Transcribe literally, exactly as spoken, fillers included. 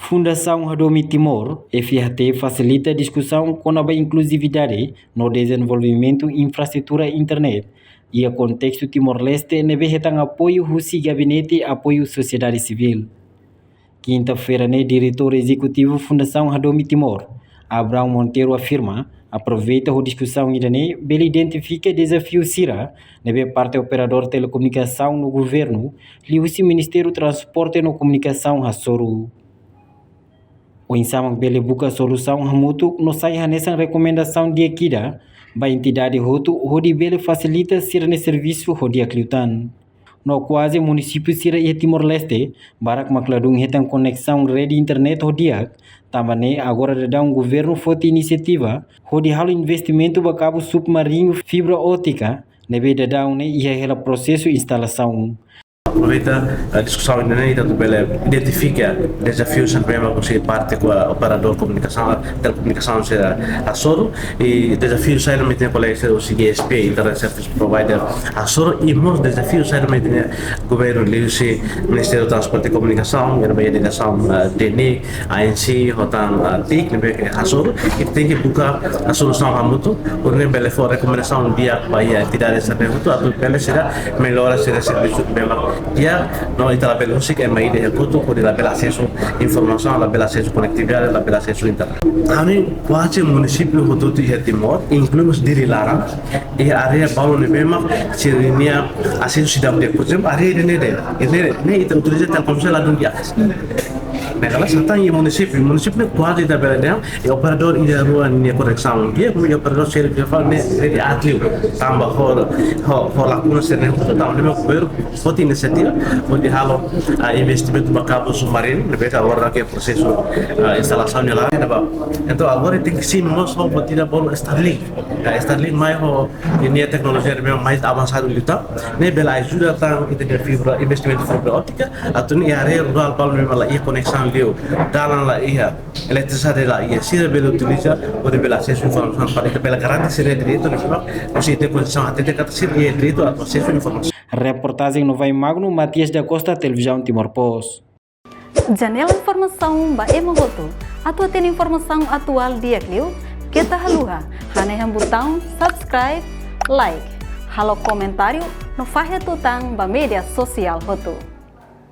Fundasaun Hadomi Timor, F H T, fasilita diskusaun kona-ba inkluzividade no dezenvolvimentu infraestrutura internet iha kontestu Timor-Leste ne'ebé hetan apoiu husi Gabinete Apoiu Sosiedade Sivíl. Kinta-feira ne'e, Diretór Ezekutivu Fundasaun Hadomi Timor, Abraão Monteiro, afirma, aproveita ho diskusaun ida-ne'e bele identifika dezafiu sira ne'ebé parte operadór telekomunikasaun no governu, liuhusi Ministériu Transporte no Komunikasaun hasoru. Oinsá mak bele buka solusaun hamutuk no sai hanesan rekomendasaun di'ak ida ba entidade hotu hodi bele fasilita sira-nia servisu ho di'ak liután. No kuaze munisípiu sira iha Timor-Leste barak mak ladún hetan koneksaun rede internet ho di'ak, tanba ne'e agora daudaun governu foti inisiativa hodi halo investimentu ba kabu submarinu fibra ótika, ne'ebé daudaun ne'e iha hela prosesu instalasaun. Aproveita, eh, diskusaun ida-ne'e atu bele identifika dezafiu sira ne'ebé mak husi parte ho operadór komunikasaun, telekomunikasaun sira hasoru, i dezafiu saida mak ita-nia kolega sira husi I S P, Internet Service Provider, hasoru, i mós dezafiu saida mak ita-nia governu liuhusi Ministériu Transporte e Komunikasaun, ne'ebé iha ligasaun, eh, TNIC, ANC, ho tan, eh, TIC, ne'ebé hasoru, i tenke buka solusaun hamutuk, hodi nune'e bele fó rekomendasaun di'ak ba iha entidade sira hotu, atu bele sira mellora sira servisu ne'ebé mak di'ak, no ita labele husik ema ida iha kotuk hodi labele asesu informasaun, labele asesu konektividade, labele asesu internet. Ami kuaze munisípiu hotu-hotu iha Timor, inklui Dili laran, iha área balu ne'ebé mak sira-nia asesu seidauk di'ak. Por ezemplu, área ida-ne'e de'it, ida-ne'e de'it, ne'e ita utiliza Telkomsel ladún di'ak. Ne'e karik ita hatán iha munisípiu, munisípiu ne'e kuaze ita bele dehan, iha operadór ida rua nia koneksaun di'ak, iha operadór sira-ne'e rede aat liu, tanba ho, ho, ho lakuna sira-ne'e hotu, tanba ne'e mak governu foti inisiativa hodi halo, ah, investimentu ba kabu submarinu, ne'ebé agora ke prosesu, ah, instalasaun nia laran ne'ebá. Entaun agora tenke simu mós ho buat ida bolu Starlink. Ah, Starlink mai ho ninia teknolojia ne'ebé mais avansadu liután, ne'e bele ajuda tan ita-nia fibra, investimentu fibra ótika, atu nune'e área rurál balu ne'ebé la iha koneksaun liu, dalan la iha, eletrisidade la iha, sira bele utiliza, hodi bele asesu informasaun para ita bele garante sira-nia direitu, ne'ebé mak husi ita-nia Konstituisaun hatete katak sira iha direitu atu asesu informasaun. Reportajen Novai Magno, Matias da Costa, Televizaun Timor Post. Janela informasaun ba ema hotu. Atu hatene informasaun atuál di'ak liu, keta haluha hanehan butaun subscribe, like, halo komentáriu no fahe tutan ba média sosiál hotu.